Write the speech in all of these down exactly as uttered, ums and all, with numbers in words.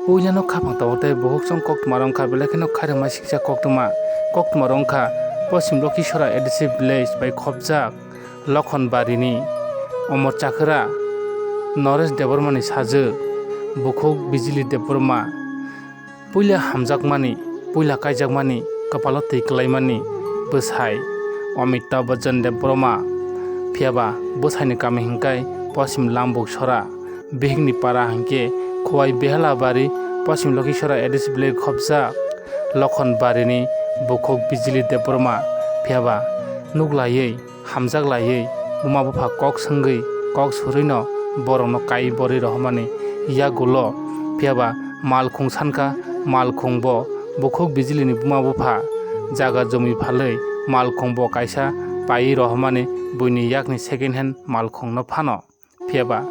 Puilano khaphang tongo tei bukhuk chwng koktwma rwngkha, belai kheno khairokma siksa koktwma. Koktwma rwngkha Poschim Lokhishora A D C village bai khopjak Lokhon Barini Omor Chakra Noresh Debbarmani sajwk bukhuk Bijili Debbarma. Puila hamjakmani, puila kaijakmani, kwpalo twi kwlaimani bwsai Amitabh Bachchan Debbarma. Phiyaba bwsaini kami hwnkhe Poschim Lambuk Sora. Bihikni para hwnkhe Khowai Behalabari, Poschim Lokhishora A D C village khopjak Lokhon Barini bukhuk Bijili Debbarma. Phiyaba nuklaiwi, hamjaklaiwi, buma bupha kok swngwi, kok swrwino borokno kai borwi rohormani yagulo. Phiyaba malkhung sankha, malkhungbo bukhuk Bijilini buma bupha jaga jumi phalwi malkhungbo kaisa paiwi rohormani buini yakni second hand malkhungno phano. Phiyaba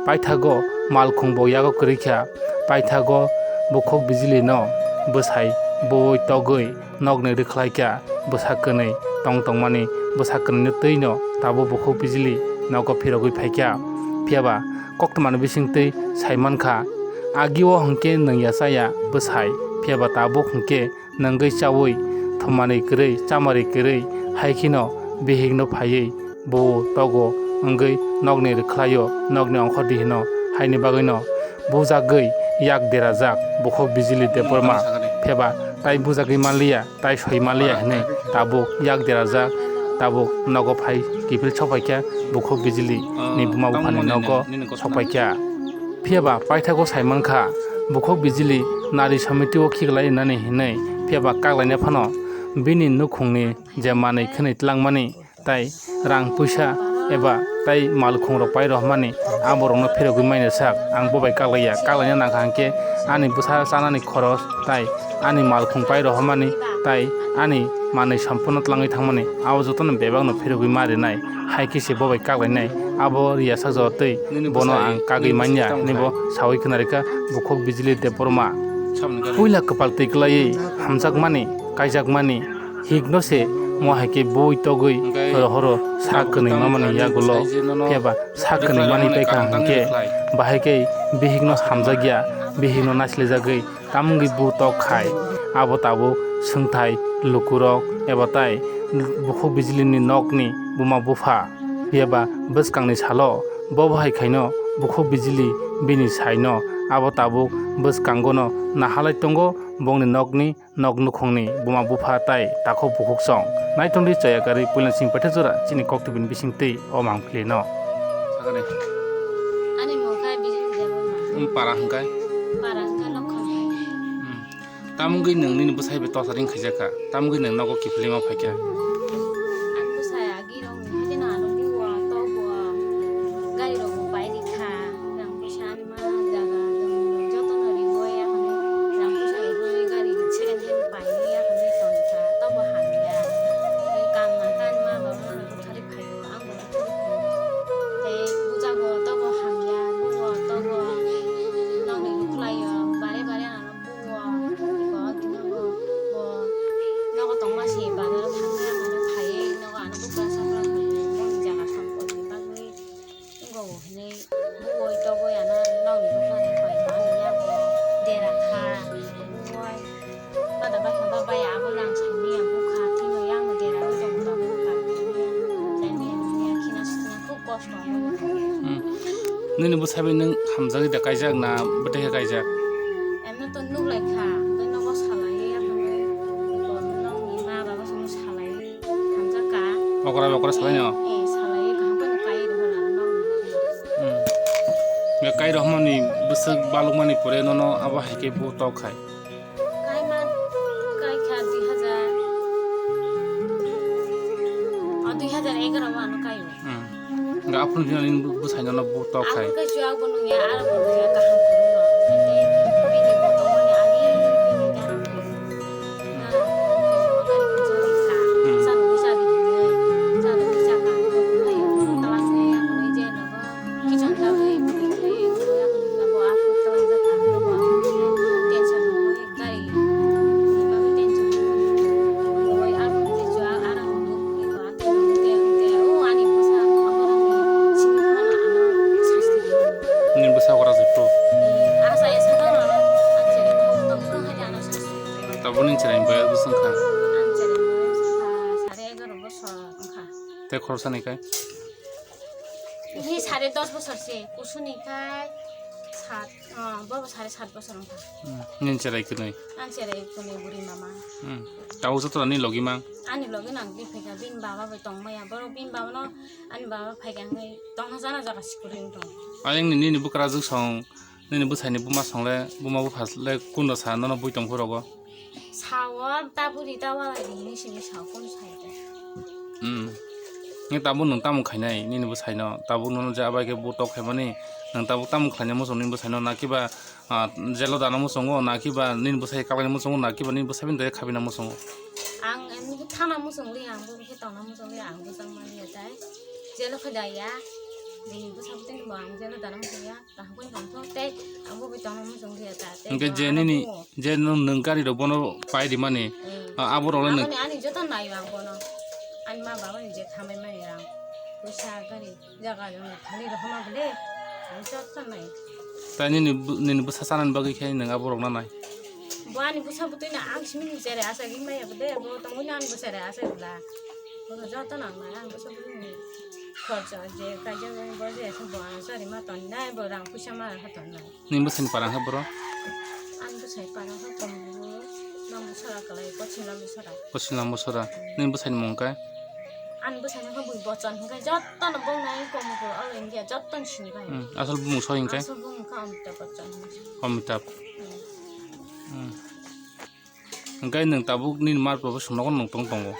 paithago malkhungbo yago kwrwi kha, paithago bukhuk Bijilino bwsai bui togwi nokni rwkhlai kha, bwsa kwnwi tong tongmani bwsa kwnwino twino tabuk bukhuk Bijili nogo phirogwi phai kha. Phiyaba koktwmani bisingtwi sai man kha, agio hwnkhe nwng ya cha ya bwsai, phiyaba tabuk hwnkhe nwngwi chaui thumani kwrwi, chamari kwrwi, hai kheno bihikno phaiwi bo togo wngwi nokni rwkhlaio, nokni ongkhordi hino, haini bagwino bujagwi yak derajak bukhuk Bijili Debbarma. Phiyaba tai bujagwi manliya, tai soi manliya hinwi tabuk yak derajak, tabuk nogo phai kiphil sokphaikha bukhuk Bijili ni buma buphani nogo sokphaikha. Phiyaba paithago sai mankha, bukhuk Bijili nari somiti o khiklai nani hinwi, phiyaba kaklaina phano bini nukhungni je manwi khwnwi tlangmani, tai rang puisa eba tai malkhung rok pai rohmani, aborokno phirogwi maina sak, ang bo bai kaklaiya, kaklaina nangkha hwnkhe ani bwsa chanani khoros tai ani malkhung pai rohormani, tai ani manwi sampunno tlangwi thangmani, abo jotono bebakno phirogwi ma rinai, hai khe se bo bai kaklainai. Abo riyasak jotoi bono ang kagwi manya hinwi bo saui khna rikha bukhuk Bijili Debbarma. Puila kwpal twi kwlaiwi hamjakmani, kaijakmani hikno se mo hai khe bui togwi rohoro sa kwnwi mamani yagulo, phiyaba sa kwnwi mani paikha hwnkhe bahai khe bihikno hamjakya, bihikno naislerjagwi tamungwi bo tok khai, abo tabuk swngthai lukurok eba tai bukhuk Bijilini nokni buma bupha. Phiyaba bwskangni salo bo bahai khaino bukhuk Bijili bini saino abo tabuk bwskangono nahalai tongo bongni nokni nok nukhungni buma bupha tai takhuk bukhuk song. Naitongdi choya karwi puila sing paitha jora chini koktwbini bisingtwi o mangpili no. Ani mung khe Bijili Debbarma. Um, para hwnkhe? Para hwnkhe Lokhon. Hmm. Tamungwi nwng nini bwsai bai tosa ring khaijak kha? Tamungwi nwng nogo kiphilwi ma phaikha? Ang bwsai agi rok ni hati no ano buo, tobo, gari rok bo pai ri kha. Rang puisa ani ma jaga jom joto no riwi ya hwnwi rang puisa rok rwi gari second hand pai ya hwnwi tong kha. Tobo hamya. Tei kam nang kha ani ma baba no rok thari phaio. Ang bo rok thari phaio. Tei bujago tobo hamya, buo tobo nokni rwkhlaio. Bare bare ano Buo, iko tini bo, bo nogo tongma se bazar o thangya mane phaiwi nogo ano bukra chakra khaio, boni jaga sampor ni bagwi wngkha o hinwi buo togwi ano nokni bupha ni pai mani ya bo dera kha, buo bada bai kha ba bai abo lang saimanya bukha tini yang dera o tong tabuk kha saimanya khina sukna khub kosto. Hmm. Nini bwsai bai nwng hamjagwi da kaijak na bwtwi khe kaijak? Emno to nuk lai kha, tei nogo salai ya hwnwi, nokni ma baba songno salai hamjak kha. Okra okra salai no? Eh, salai kaham khe kai rw hwnwi nokni. Hmm. Ya kai rw hwnwi bwswk balukmani pore nono abo hai khe bo tok khai. Kaima, kaikha dui hajar, o dui hajar egaroh o ano kaio. Hmm. Ga aphuru dina nini bwsai nono bo tok khai. Ang khe chuak bo nungya, aro bo nungya, kaham kwrwngno. Bini bo tongmani agi bini gana. Hmm. Chano bwsa di hinwi, chano bwsa ka, kalang se, ang je nogo. Kichon jagwi, bwrwi twi, yakung jila bo aphuru twlang jakha, bo aphuru tension rwui gari ni bagwi tension rwui, rwui aphuru tei jua arang rwui ko ate te te o ani bwsa okra ni simi phano ano sasti rwui. Nini bwsa okra se phuru? Boni chwrai boyar bwswk wngkha? Ang chwrai boyar wngkha sare egaroh bosor wngkha. Tei khoroksa ni khai? Hi sare dos bosor se, kusu ni khai sat, ah, bo sare sat bosor wngkha. Hmm, nini chwrai kwnwi? Ang chwrai kwnwi buri mama. Hmm. Tabuk joto ni logi mang? Ani logi nang di phaikha, bini baba bai tong maya. Borok bini baba no, ani baba phaikha hwnwi tongna jana jaga sikuri wng tong. Ayang ni nini bwkrajwk song, nini bwsai ni buma song le, buma bupha le kunda sa nono bui tong phuru rogo? Sao ta buri ta wala ringni simi sao kono sai ta. Hmm. Nge tabuk nwng tamo khainai nini bwsai no? Tabuk nono je abai khe bo tok khaimani, nwng tabuk tamo khlaina muchung nini bwsai no? Na kiba, ah, jelo dana muchungo, na kiba nini bwsai kalkaina muchungo, na kiba nini bwsai bini daya khabina muchungo? Ang emni khe thana muchung li, ang bo khe tongna muchung li, ang bwsang mani ya tai. Jelo khe da ya, bini bwsa bwtwi ni bo ang jelo dana muchung ya. Kaham khe kaham khe tei ang bo bai tongna muchung khe ta, tei hingke bo je ano nini, buo. Je nwng, nwng gari rok bono pai rimani, hmm, a, abo rok le nwng. Aboni ani joto naio ang bono. Ani ma baba ni je khamai mani rang. Puisa gari jaga rok thani rok ma bole. Ang joto nai. Tai nini bu-, nini bwsa chanani bagwi khe nwng abo rok na nai. Bo ani bwsa bwtwi no ang simi ni jere asa gwi maya bole. Bo tongwi no ani bwsa re asa bwla. Bo joto nang nai ang bwsa bwtwi ni khorcha je kaijak bo je bo ano sari ma tong nai bo rang puisa ma ha tong nai. Nini bwsani para wngkha boro? Ani bwsai para wngkha Komolpur, Lambusora kwlai, Pochim Lambusora. Pochim Lambusora. Nini bwsani mung khe? Ani bwsani wngkha Bui Bochan hwnkhe jotono bongni Komolpur all India jotono sini bai. Hmm, asol bumung soi hwnkhe? Asol bumung wngkha Amitabh Bochan hwnkhe. Amitabh. Hmm. Hmm. Hwnkhe nwng tabuk nini ma baba songnogo nwng tong tongo?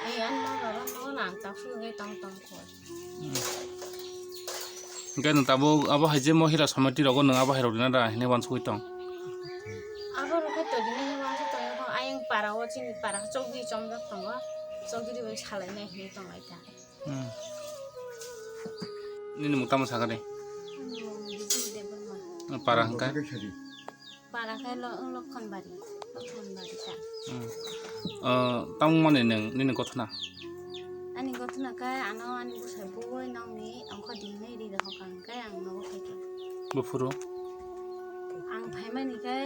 Ee, ani ma baba nogo ang tabuk wngwi tong tongkha. Hwnkhe nwng tabuk abo hai je mohila somiti rogo nwng abo hai rok rina da hinwi uansugwi tong? Abo rok khe tongwi hinwi uansuk tongwi kho, ayang para o chini para chokdi chomjak tongo, chokdi bai salainai hinwi tonglaikha. Hmm. Nini mung tamo sakha de? Ani mung Bijoli Debbarma. Para hwnkhe? Para khe lo-, Lokhonbari, Lokhonbari ta. Hmm. Ah, tamo mani nwng nini gothona? Ani gothona khe ano ani bwsai bui nokni ongkho di hinwi ri rw kha hwnkhe ang nogo phaikha. Buphuru? Ang phaimani khe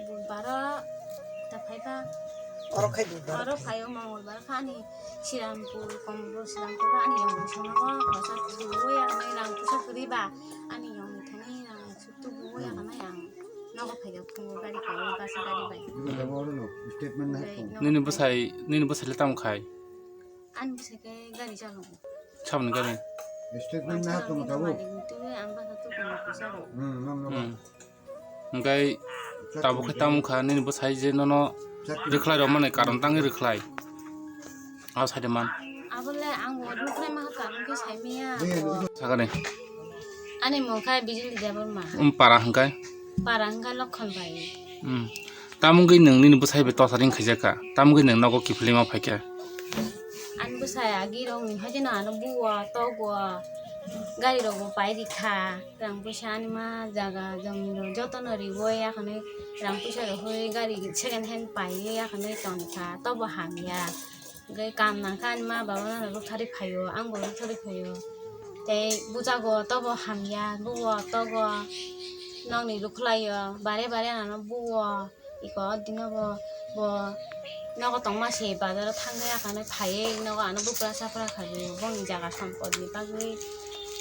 budbaro ta phaikha. Oro khai budbar. Oro phaio mongolbar kha ani Srirampur, Komolpur Srirampur ani yong bwskango khorsa tubuwi ang nai rang puisa kwrwi ba ani yong ni thani rang Tubu ya kanai ang nogo phaikha phungo gari kai bus gari bai. Ibo jabo oro no statement na hai phungo. Nini bwsai, nini bwsai le tamo khai? Ani bwsai khe gari chalogo. Saboni gari? Statement na hai phungo tabo. Malik ni twi ang basa tu phungo kusa ro. Hmm, nang nogo. Hmm. Hingkai tabo khe tamo kha nini bwsai je nono rwkhlai rok mani karon tangwi rwkhlai. Abo sai de man. Abo le ang bo rwkhlai ma karon khe sai maya. Sakani. Ani mung khe Bijoli Debbarma. Um, para hwnkhe? Para hwnkhe Lokhon bai. Um. Tamungwi nwng nini bwsai bai torturing khaijak kha? Tamungwi nwng nogo kiphilwi ma phaikha? Ani bwsai agi rok ni hoide no ano buo, togo, gari rok bo pai rikha. Rang puisa ani ma jaga jomni rok joto no riwi akhani rang puisa rok hui gari second hand paiwi akhani tongkha, tobo hamya. Hwnkhe kaam nangkha ani ma baba no rwktharwi phaio, ang bo rwktharwi phaio. Tei bujago tobo hamya, buo togo nokni rwkhlaio, bare bare ano buo. Iko dino bo, bo nogo tongma se bazaro thangwi akhano phaiwi nogo ano bupra chapra khaio, boni jaga sompotni bagwi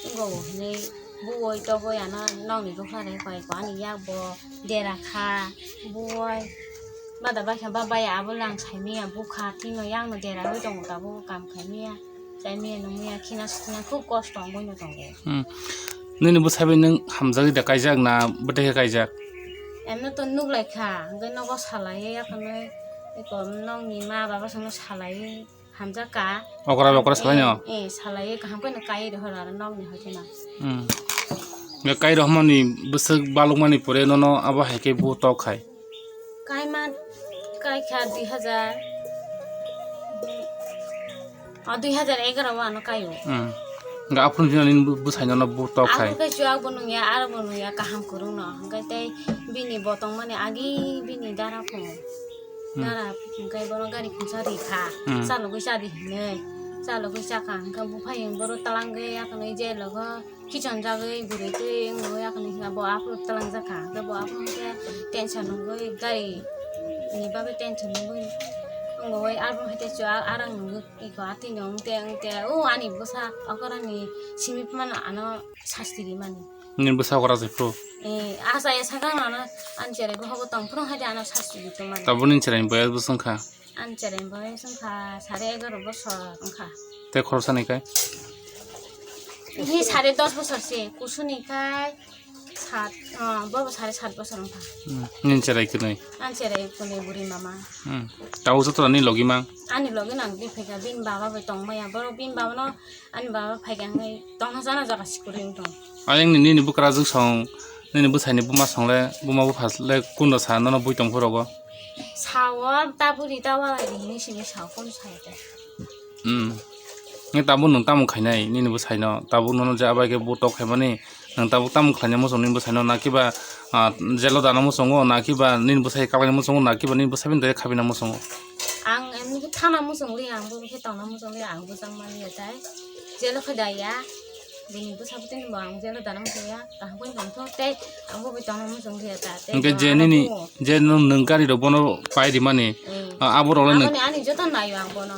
wngkha hinwi buoi togoi ano nokni rwkhlai rwkhlai ko ani yak bo dera kha buoi bada baikha ba bai abo lang saimanya bukha tino yakno derawi tongo tabuk kam khaimanya. Chaimaya nungmaya khina sukna khub kosto wngwi no tongo. Hmm. Nini bwsai bai nwng hamjagwi da kaijak na bwtwi khe kaijak? Emno to nuklai kha, hwnkhe nogo salaiwi akhano eko nokni ma baba songno salaiwi hamjak kha. Okra okra salai no? Eh, eh, salaiwi kaham khe no kai rw horo aro nokni hoite no. Hmm. Nge kai rw hwnmani bwswk balukmani pore nono abo hai khe bo tok khai? Kaima kaikha dui hajar, o dui hajar egaroh o ano kaio. Hmm. Hwnkhe aphuru phano nini bwsai nono bo tok khai? Aphuru khe chuak bo nungya, aro bo nungya, kaham kwrwngno. Hwnkhe tei bini bo tongmani agi bini dara phungo. Hmm. Dara hwnkhe bono gari khungsa rikha. Hmm. Chalogwi chadi hinwi. Chalogwi chakha hwnkhe buphai boro twlangwi akhwnwi je logo. Khichon jagwi bwrwi twi wngwi akoni hwnba bo aphuru twlangjak kha. Hwnkhe bo aphuru hwnkhe tension wngwi gari ni bagwi tension wngwi wngwi aphuru hwnkhe chwng arang nungwi iko atwino wngte wngte o ani bwsa okorani simi phano ano sasti rimani. Nini bwsa okora se phuru? Eh, asa ya sakang ano ani cherai bo hobo tong phuru hwnkhe ano sasti ri tongmani. Tabuk nini cherai ni boyas bwswng kha? Ani cherai ni boyas wngkha sare egaroh bosor wngkha. Tei khoroksa ni kai? Hi sare dos bosor se, kusuni kai sat, ah, bo sare sat bosor wngkha. Hmm, nini cherai kwnwi? Ani cherai kwnwi buri mama. Hmm. Tabuk joto ni logi mang? Ani logi nang di phaikha, bini baba bai tong maya. Borok bini baba no ani baba phaikha hwnwi tongna jana jaga sikuri wng tong. Ayang ni nini bwkrajwk song, nini bwsai ni buma song le, buma bupha le kundo sa nono bui tong phuru rogo? Sao, ta buri ta walai di hinwi simi sao, kono sai ta. Hmm. Nge tabuk nwng tamo khainai nini bwsai no? Tabuk nono je abai khe bo tok khaimani, nwng tabuk tamo khlaina muchung nini bwsai no? Na kiba, ah, jelo dana muchungo, na kiba nini bwsai kalai muchungo, na kiba nini bwsai bini dai khabina muchungo? Ang emni khe thana muchung li, ang bo khe tongna muchung li, ang bwsang mani ya tai. Jelo khe dai ya. Bini bwsa bwtwi ni bo ang jelo dana muchung ya. Kaham khe tong thok tei ang bo bai tongna muchung li ya ta. Tei hingke bo je ano nini, bo je nwng, nwng gari rok bono pai rimani, hmm, ah, abo rok le nwng aboni ani joto naio ang bono.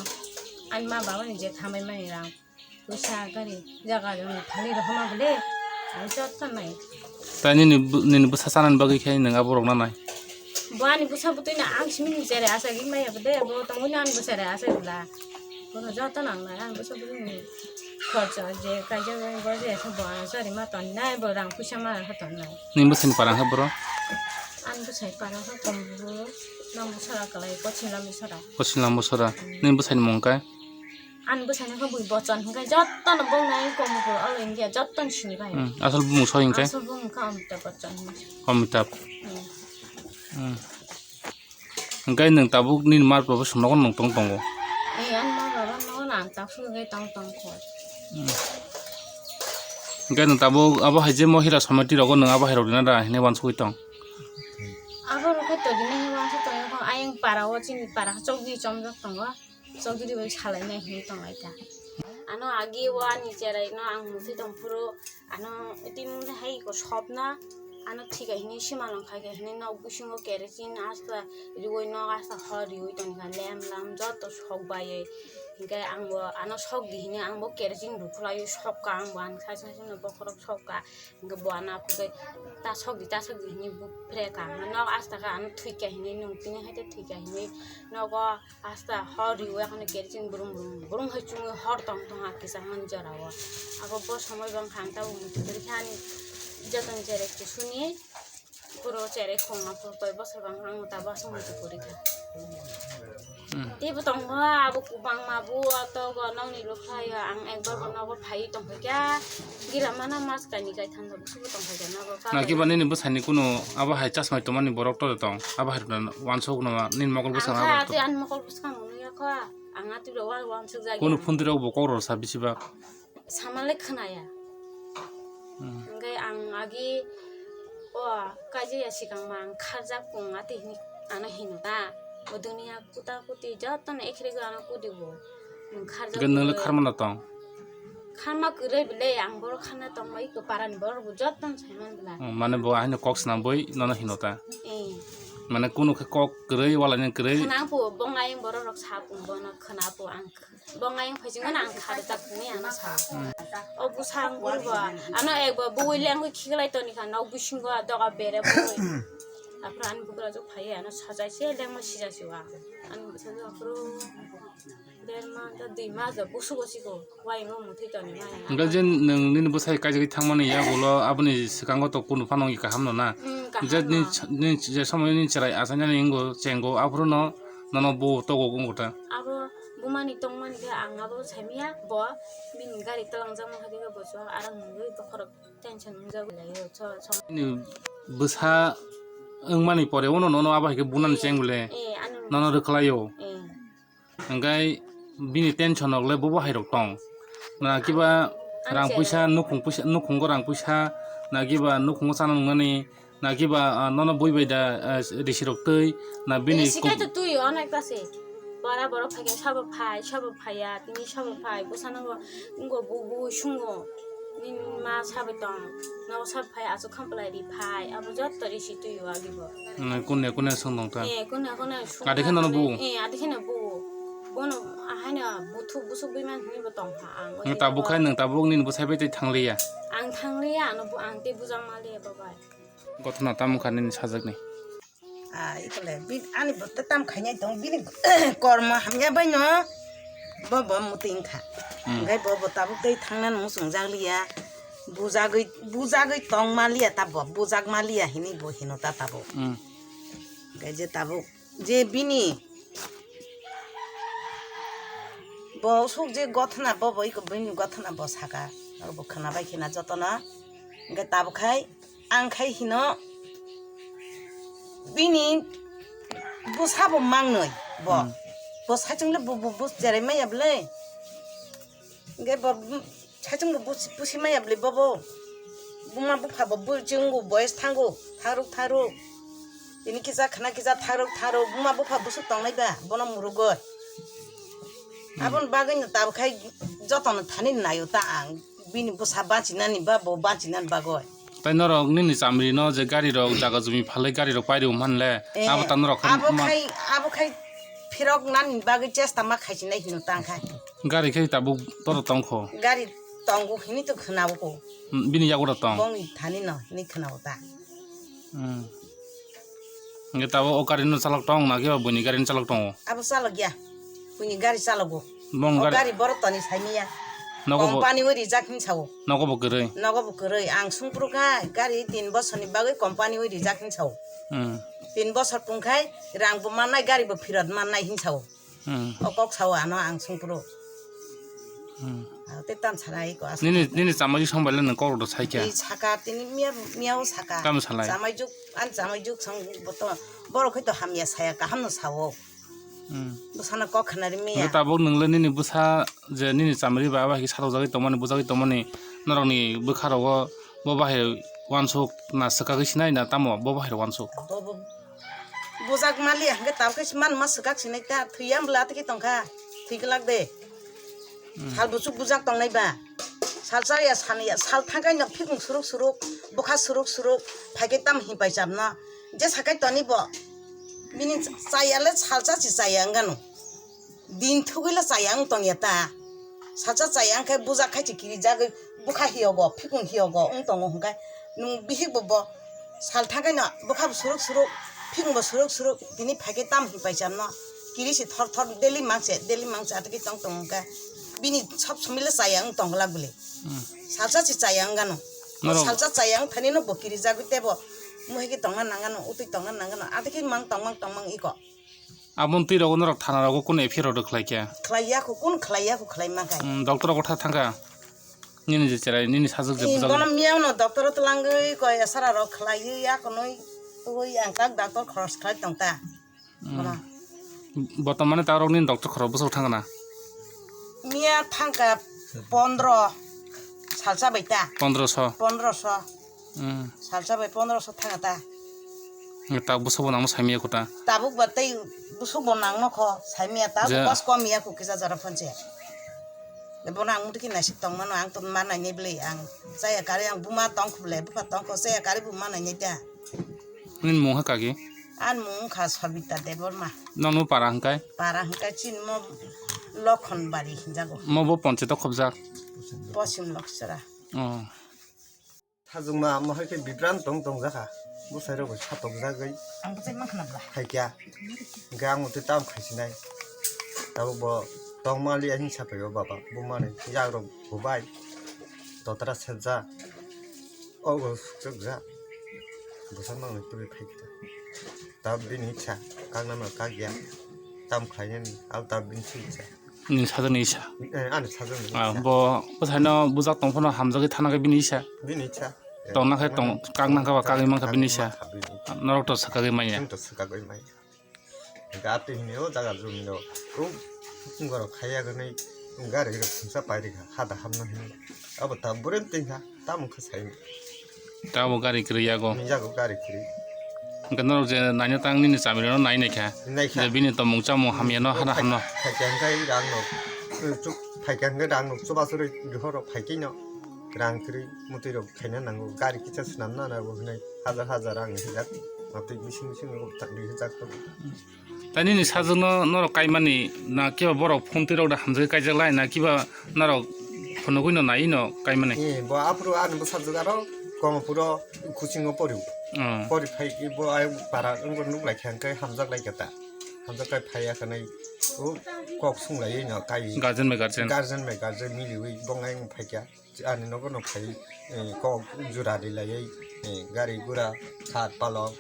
Ani ma baba ni je khamai mani rang. Puisa gari jaga rok ni thani rok ma bole. Ang joto nai. Tai nini bu-, nini bwsa chanani bagwi khe nwng abo rok na nai? Bo ani bwsa bwtwi no ang simi ni cherai asai maya bole. Bo tongwi no ani bwsa rai asai bwla. Bono joto nang nai, ang bwsa bwrwi ni khorcha je kaijak bo je khe bo ano chari ma ton nai, bo rang puisa ma khe ton nai. Nini bwsai ni para khe boro? Ani bwsai para khe Kombo, Lambusora kalai, Koching Lambusora. Koching Lambusora. Hmm. Nini bwsai ni mung kai? Ani bwsai ni khe bui Bochon hwnkhe joto no bong nai Kombo, All India joto no sini bai. Hmm. Asol bumung soi hwnkhe? Asol bumung khe Amitabh Bachchan hwnkhe. Amitabh. Hmm. Hmm. Hingke nwng tabuk nini ma baba song nogo nwng tong tongo? Ee, ani ma baba nogo no ang tabuk sugwi tong tong kho. Hmm. Hingke nwng tabuk abo hai je mohila somiti rogo nwng abo hai rok rina da hinui wansugwi tong? Abo rok khe to rina hinui wansugwi tong kho, ayang para o chini para chokdi chomjak tongo, chokdi bai salai nai hinui tong lai kha. Ano agi o ani cherai no ang musi tong phuru. Ano tini hai ko sopna, ano thika hini sima long khai hinui nok bisingo kerosene asta riui nok asta hor riui tongkha lem lam joto sok baiye. Hingke ang bo ano sok di hinui ang bo kerosene rukhulai sokka ang bo ano khai sai sai no bokhorok sokka. Hingke bo ano aphuru ta sok di ta sok di hinui bupre ka nok asta khe ano thwika hinui nung tini hai te thwika hinui nogo. Asta hor riui akhano kerosene brum brum brum hai chumui hor tong tong ha kisa mani jora o. Abo bo somoi bang khan ta bo muitu kori kha ani joto ni cherai kusuni puro cherai khongma puro koi bosor bang ang ta bo aswk muitu kori kha. Hmm. Tei bo tong bo abo kubang ma bo to go nokni lukha ya ang ekbar bo nogo phai tong kha kya gira mana mas kaini kai than bo subo tong kha kya nogo ka. Na kiba nini bwsai ni kunu abo hai chasmai tongmani borok to tong abo hai rok wansuk no nini mokol bwskango ang kha abo. Tei ani mokol bwskango. Yakho, ang atwi rok wal wansuk jagya. Kono phundri rok bo kok rok sa bisi ba? Sama le khwnaya. Hmm. Hingke ang agi o kaijaya sikang ma ang kharjak kung ati hini ano hino ta. O duniya kuta kuti joto no ekhre go ano kudi bo. Nwng kharjak. Hingke nwng le kharma na tong? Kharma kwrwi bwle ang borok kharna tongma iko parani borok bo joto no saiman bwla. Hmm, mane bo ahino kok swnam boi nono hino ta. Eh. Mane kunu khe kok kwrwi wala ni kwrwi. Khwna po bong ayang borok rok sa pung bono khwna po ang. Bong ayang phai chingmano ang kha rwchapmani ano sa. Hmm. O bwsa ang guru bo ano ek bo bui lengwi khiklai toni kha nok bisingo doga bere bui. Aphuru ani bugra jok phai ano sajai se lengma sijasi wa. Ani bwsa jok aphuru der ma da dui ma da busu busi ko wai ngo muthai toni ma. Hingke je nwng nini bwsai kaijagwi thangmani yagulo aboni swkango to kunu phano wngya kaham no na? Hmm, kaham no. Je nini, nini je somoi nini cherai achainani wngbo chengo aphuru no nono bo togo wngkha ta. Abo bumani tongmani khe ang abo saimanya bo bini gari twlangjakma khe bo chwng arang nungwi bokhorok tension nungjago lai o. Nini bwsa wngmani pore uno nono abo hai khe bunani cheng bole. Eh, ano nono rwkhlai o. Eh. Hingke bini tension rok le bobo hai rok tong. Na kiba rang puisa, nukhung puisa, nukhungo rang puisa, na kiba nukhungo chana nungnani, na kiba, ah, nono bui bai da, ah, risi rok twi, na bini risi kai to twi onek ta se. Bora borok phai khe sabo phai, sabo phai ya, tini sabo phai, bwsano bo wngbo bu bu sungo. Nini ma sabai tong, nogo sabai phai, aswk khampalai ri phai, abo jotto risi twi o agi bo. Hmm, kune kune song tong ta. Eh, kune kune song Adi kheno tong no bu? Eh, adi kheno bu. Bono ahaino buthu busuk bui man hwnwi bo tong kha ang. Nwng tabuk khai, nwng tabuk nini bwsai bai tei thangliya? Ang thangliya, ano bu, ang tei bujak maliya babai. Gothona tamo kha nini sajakni? Ah, ikole, bi-, ani bo tei tam khainai tong, bini kormo hamya bai no, bo, bo muti wngkha. Hmm. Hingke bo, bo tabuk tei thangnani muchung jak liya, bujagwi, bujagwi tong maliya ta bo, bujak maliya hini bo hino ta tabuk. Hmm. Hingke je tabuk, je bini, bo suk je gothona bo, bo iko bini gothona bo saka, abo khwnabai khina jotono, hingke tabuk khai, Ang khai hino bini bwsa bo mangnoi bo. Hmm. Bo saichung le bo, bo, bo cherai maya bwle. Hingke bo, mm, saichung bo busi, busi maya bwle bo bo. Buma bupha bo, bo chwng bo boyes thango, tharuk, tharuk. Tini kisa khna kisa tharuk, tharuk. Buma bupha busuk tongnai ba, bono murugoi. Hmm. Aboni bagwi no tabuk khai jotono thani naio ta ang. Bini bwsa bachinani ba bo bachinani bagwi. Tai norok nini chamrino je gari rok jaga jumi phalwi gari rok pairi manle, eh, abo ta norok khai abo ma- khai, abo khai phirok nani bagwi chesta ma khaisinai hino tang khai. Gari khai tabuk toro tongkho. Gari tongo hini to khwnao ko. Hmm, bini yago da tong. Bongni thani no hini khwnao ta. Hmm. Hingke tabuk o gari no chalok tong na khe o buini gari no chalok tongo? Abo chalok ya. Buini gari chalogo. Bong o gari gari borok toni saimiya. Nogo bo Company o rijak hin sao. Nogo bo kwrwi. Nogo bo kwrwi. Ang sungpru kha gari tin bosor ni bagwi company o rijak hin sao. Hmm. Tin bosor tungkhai rang bo mannai gari bo phirot mannai hin sao. Hmm. O kok sao ano ang sungpru. Hmm. Abo tei tam sana iko aswk. Nini, nini chamai song bai le nang kok rok do sai khe? Tei saka tini miya, miya o saka. Tamo salai? Chamai juk, ani chamai juk song boto, borok hai to hamya saya kaham no sao. Hmm. Bwsano kok khna ri miya. Nang tabuk nang le nini bwsa je nini chamari ba abo hai khe salok jagwi tongmani, bujagwi tongmani norok ni bwkha rogo bo bahai wansuk na swkagwi sinai na tamo bo bahai rok wansuk? Bo, bo, Bujak maliya hingke tabuk khe man ma swkak sinai ta, thwiya bwla tiki tongkha, thwi glak de. Hmm. Sal buchuk bujak tongnai ba. Sal chaya saniya, sal thangkai no phikung suruk suruk, bwkha suruk suruk, phaikhe tam hipai chamno. Je sakai toni bo. Bini chaya le sal chachi chaya wngano. Din thugwi le chaya wng tongya ta. Salsa chaya wng khe bujak khai se kirijagwi bwkha hiyogo, phikung hiyogo wng tongo hwnkhe nwng bihik bo, bo sal thangkhe no bwkha bo suruk suruk, phikung bo suruk suruk, tini phaikhe tam hipai chamno kiri se thor thor daily mangse, daily mangse atwkhe tong tongo hwnkhe bini sob somoi le chaya wng tongla bwle. Hmm. Salsa se chaya wng gano. Norok salsa chaya wng thani no bo kirijagwi tebo muhai khe tongna nang gano, utwi tongna nang gano, atwkhe mang tong mang tong mang iko. Aboni twi rogo norok thana rogo kunu F I R order khlai kha? Khlai ya kho, kunu khlai ya kho, khlai ma kha. Hmm, doctor rogo tha thang kha? Nini je cherai, nini sajwk je bujak. Bono miyang no doctor o twlangwi koi esara rok khlaiwi ya kunui twi ang tak doctor khoros khlai tong ta. Hmm. Bono. Botomane ta rok nini doctor khoro bwswk thang na? Miya thang kha pondro salsa bai ta. Pondro so. Pondro so. Hmm. Salsa bai pondro so thang ta. Tabuk bwswk bo nangno saimaya kho ta. Tabuk ba tei bwswk bo nangno kho saimaya ta. Je bas kom ya kho kisa jora phone se. Bono ang muti khe naisik tong mano, ang to ma nainai bwle, ang chaya karwi ang buma tong kho bwle, bupha tong kho, chaya karwi bo ma nainai ta. Nini mung ha kaki? Ani mung wngkha Sobita Debbarma. Nono para hwnkhe? Para hwnkhe chini mo Lokhonbari hinjago. Mo bo ponchayat o khobjak? Pochim Loksora. Oh. Sajwkma amo hai khe bibrang tong tong jakha. Bwsai rok bai satokjagwi. Ang bwsai mankha na bwla. Phaikya. Hwnkhe ang tei tam khaisinai. Tabuk bo tongmali ahing sapai o baba. Bumani yak rok bubai. Totra serjak. Ogo sukjakjak. Bwsa nangni tubui phaikha. Tab bini icha. Kaknano kakya. Tam khlainani. Al tab bini si icha. Nini sajwkni isa. Eh, ani sajwkni Ah, isa. Bo bwsaino bujak tong phano hamjagwi thana khe bini isa. Bini isa. Eh, Tongna khe tong, mane, kakna khe ba kakgwi mankha bini isa. Mankha bini isa. Norok to swkagwi manya. Chwng to swkagwi manya. Hwnkhe atwi hwnwi o jaga jumino. O borok khaiya gwnwi gari rok thumsa pairikha hada hamno hwnwi. Abo ta burem tingkha. Tamo khe sai. Tamo gari kwrwi yago. Nini yago gari kwrwi. Hwnkhe norok je naina tang nini chamirino nai naikha. Naikha. Je bini tongmung chamung hamyano hana hamno. Phaikha hwnkhe rang no, chuk, phaikha hwnkhe rang no chubachu rwi rohoro phaikhe no. rang kwrwi mwtwi rok khaina nango, gari kisa swnamna nango hinwi hajar hajar rang hwnjak, matwi bising bising rok tak rijak tongo. Tei nini sajwkno norok kaimani na kiba borok phone twi rok da hamjagwi kaijak lai na kiba norok phunugwino naiwi no kaimani? Eh, bo aphuru ani bwsajwk aro Komapuro kuchingo pori. Oh. Pori phai bo ai para wngbo nuk lai kha hwnkhe hamjak lai kha ta. Hamjak kai phai ya khanai o kok sung lai no kai. Guardian bai guardian. Guardian bai guardian miliwi bo ngai wng phai kha. Ani nogo no phai, eh, kok jura ri lai, eh, gari gura sat palok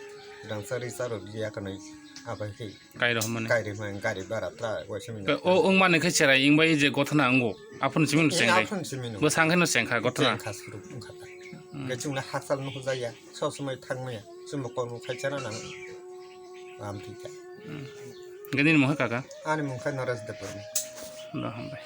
rangsa risa rok ya khanai abai khe. Kairo hwnmani. Kairi hwnmani gari bara tra waisa mino. O wngmani khe cherai wngbai je gothana wngo. Aphuru simi no chengkhai. Aphuru simi no. Bo sangkhai no chengkha gothana. Chengkha suruk wngkha ta. Hmm. Khe chwngno hakchal no hujaya, sob somoi thangmaya. Chwngbo kormo khai chana nang. Am thika. Hmm. Gani mungkha kaka? Ani mungkha Naresh Debbarma. No hambai.